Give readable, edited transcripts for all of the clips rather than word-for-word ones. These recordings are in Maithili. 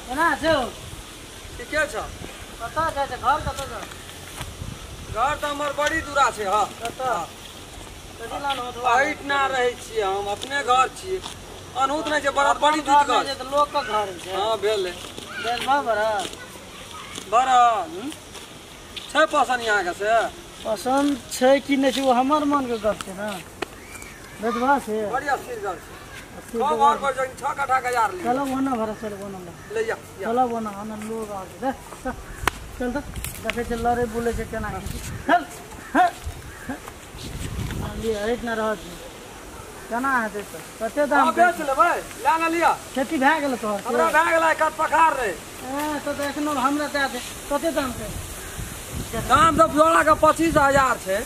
केना छौ? ठीके छौ। कतऽ जाइ छै? घर कतऽ छौ? घर तऽ हमर बड़ी दूरा छै। हँ कतऽ? एहिठिना रहै छियै हम, अपने घर छियै। अनहुत नहि छै, बड़ा बड़ी दूर घर छै, लोक के घर छै। हँ भेलै। बड़ा बड़ा छै पसन्द अहाँके? से पसन्द छै कि नहि छै ओ हमर मनके गप छै ने। बेचबा से बड़ी अस्थिर घर छै। घर पर जखन 6 कट्ठा के यार ले चलो ओना भरा, चलो ओना ले जा, चलो ओना ओना लोग आ दे। चल तऽ देखै छै लड़ै बुलै छै केना। चल लिए एहिठिना रहत केना हेतै तऽ कते दाम बेच लेबै? लए ने लिअ। खेती भए गेल तोहर? हमरा भए गेलै, कत पखार रहै। तऽ एखनो हमरा दए दे। कते दाम छै? दाम तऽ जोड़ा के 25,000 छै।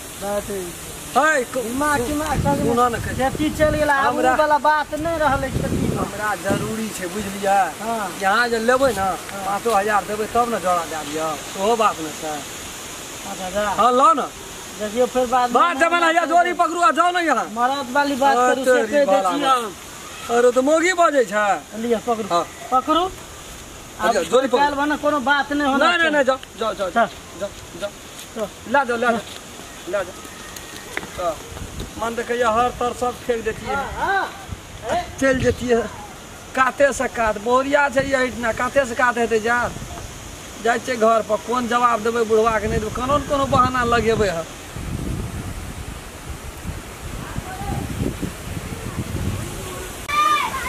है खेती चलि गेल, आब ओ वाला बात नहि रहलै। खेती हमरा जरूरी छै, बुझलियै? यहाँ जे लेबै ने 5,000 देबै तब ने जोड़ा दए दिअ, ओहो बात नहि छै। 5,000 हँ लऽ ने। देखियौ फेर बाद बात जमाना या जोड़ी पकड़ू आ जाउ ने यहाँ। मरद वाली बात करू से कहि दै छियै। अरे तऽ मौगी बजै छै। लिअ पकड़ू पकड़ू। जोड़ी पकड़ू। काल्हि भने कोनो बात नहि होना। नहि नहि, जाउ जाउ जाउ जाउ जाउ, लए जाउ लए जाउ लए जाउ। तऽ मन देखैया हर तर सब फेक देतियै, चलि जैतियै काते से कात। बोरिया छै एहिठिना, काते से कात हेतै। जा जाइ छियै घर पर, कोन जवाब देबै बुढ़वाके? नहि देबै, कोनो ने कोनो बहाना लगेबै। हँ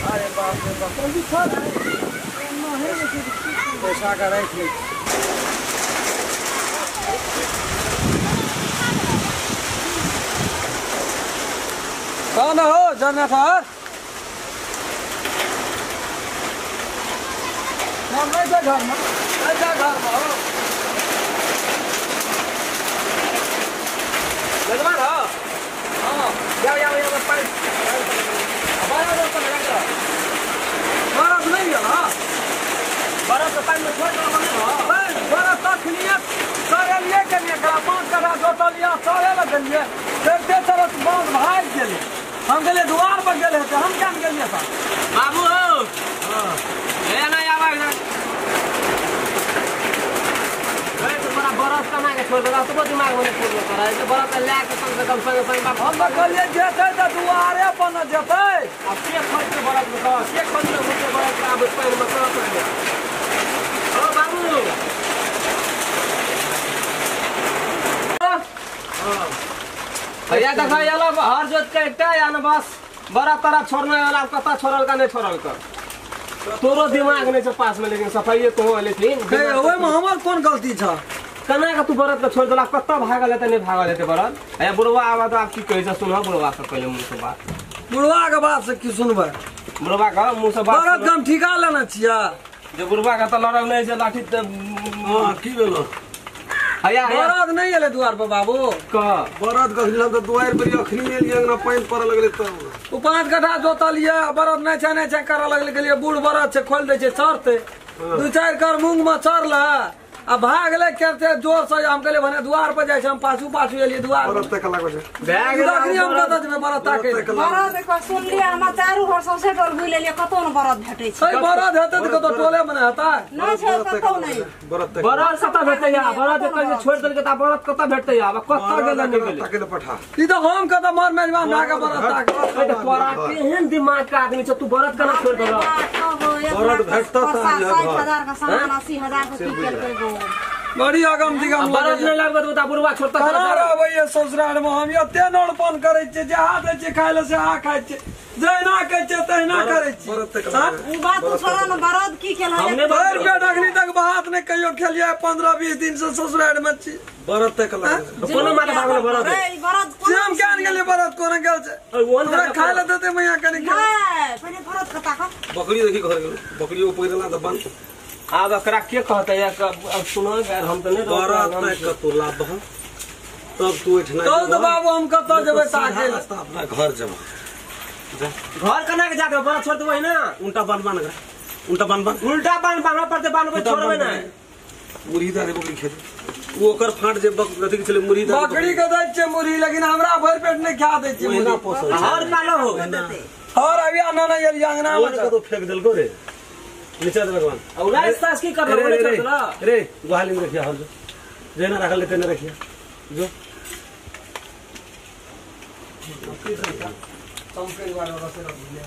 अरे बाप रे बाप, पैसा के राखि लै। कौन हो जनरेटर? हम नहीं छै घरमे, नहीं छै घरमे। हो बेचबा रह। हाँ जाओ जाओ जाओ, पानि बरफ नहीं गेल। हाँ बरफ के पानिमे छोड़ि देलक। बरफ तखनिए चढ़ेलियै कनिए एकरा 5 कट्ठा जोतलियै, चढ़े लए गेलियै, चढ़िते चढ़त बाँस भागि गेलै। हम गेलियै दुआर पर गेल हेतै, हम किया ने गेलियै सर? बाबू हो हे नहि आबै बड़ा बरफ कमा के छोड़ देलक, तोरो दिमाग में नहि छोड़लो तोरा। बरफ लए के कम से कम संगे संगे बाप। हम तऽ कहलियै जेतै तऽ दुआरे पर ने जेतै। आब के खोजतै बरफ में? के खोजतै होतै बरफ के? आब पानि में कहाँ पड़लै? ओ बाबू भैया देखा एला हर जोत के एकटा या न बस बड़ा तारा छोड़ने वाला कतऽ छोड़ल का नहि छोड़ल का। तोरो दिमाग नहीं छै पास में, लेकिन सफाइए तो लेकिन ओहिमे हमर कोन गलती छै? केना के तू बरद के छोड़ि देलक? कतऽ भागल हेतै? नहि भागल हेतै बरद। आ बुढ़वा आबऽ तऽ आब की कहै छै? सुनह बुढ़वा से पहिले मुँह से बात। बुढ़वा के बात से की सुनबै? बुढ़वा के मुँह से बात। बरद के हम ठीका लेने छियै। जे बुढ़वा के तऽ लड़ल नहि छै लाठी तऽ। हँ की भेलो? बरद नहीं एलै दुआर पर बाबू। कह बरद कखनी हम तऽ दुआरि पर अखनी एलियै, अंगना पानि पड़ऽ लगलै तब। ओ 5 कट्ठा जोतलियै, बरद नहि छै नहि छै करऽ लगलै। गेलियै बूढ़ बरद छै, खोलि दै छै, चढ़तै 2-4 कर मूंग में चढ़लै आ भागलै करते जोर से। हम कहलियै भने दुआर पर जाइ छै, हम पाछू पाछू एलियै दुआर पर। बरद तक लागल छै। अखनी हम कतऽ जेबै बरद ताकै? बरद एक सुनलियै, हमरा चारू घर सौंसे टोल घुरि लेलियै, कतौ ने बरद भेटै छै। बरद हेतै तऽ कतौ टोले मे नहि हेतै। नहि छै कतौ नहि। बरद बरद कतऽ भेटतै? आ बरद जे छोड़ि देलकै तऽ बरद कतऽ भेटतै? आब कतऽ गेलै नहि गेलै? ताकै लए पठा। ई तऽ हम कतऽ मर मेजबान भए कऽ बरद ताकै? तोरा केहन दिमाग के आदमी छै तू, बरद केना छोड़ि देलक? बरद भेटतऽ तऽ 60,000 के सामान 80,000 के की केलकै? बड़ी अगम दिगम। बरद नहि लागत तऽ बुढ़वा छोड़ता। केना रहबै ससुराल मे? हम एते नड़पन करै छियै, जहाँ दै छियै खाय लए सेहा खाइ छियै, जहिना कहै छियै तहिना करै छियै। ओ बात तू छोड़ा ने, बरद की केलक? भरि पेट अखनी तक भात नहि कहियो खेलियै, 15-20 दिन से ससुराल मे छी। बरद तक लागल कोनो मारे भागल बरद। बरद से हम किया ने गेलियै? बरद कोना गेल छै? हमरा खाय लए देतै मैया कनि? नहि, पहिले बरद कता खा। बकरी देखी घर गेल, बकरी पकड़ि देला तऽ बंद। आब एकरा के कहतै? अब सुनो हम तऽ नहि। बरद तक कतौ लाबह तब तू एहिठिना। कहू तऽ बाबू हम कतऽ जेबै ताकै? रास्ता अपना घर जेबह। घर केना के जाके बरद छोड़ देबै ने? उल्टा बान्ह बान्ह, उल्टा बान्ह बान्ह, उल्टा बान्ह बान्हऽ पड़तै, बान्हबै छोड़बै नहि। मुरही दए दे बकरी खेतै। ओ ओकर फाँट जे अथी छलै मुरही। बकरी के दै छियै मुरही, लेकिन हमरा भरि पेट नहि खा दै छियै मुरही। पोसल हर कालो हो हर अभी आना नहि एलियै अंगना मे। कतौ फेक देलको रे? नीचा दे भगवान। आ राइस तास की करलो रे बोले रे चला। रे गुहाली में रखिया हल जो जेना रखल लेते न रखिया जो चम्पे वाला रसे रख दिया।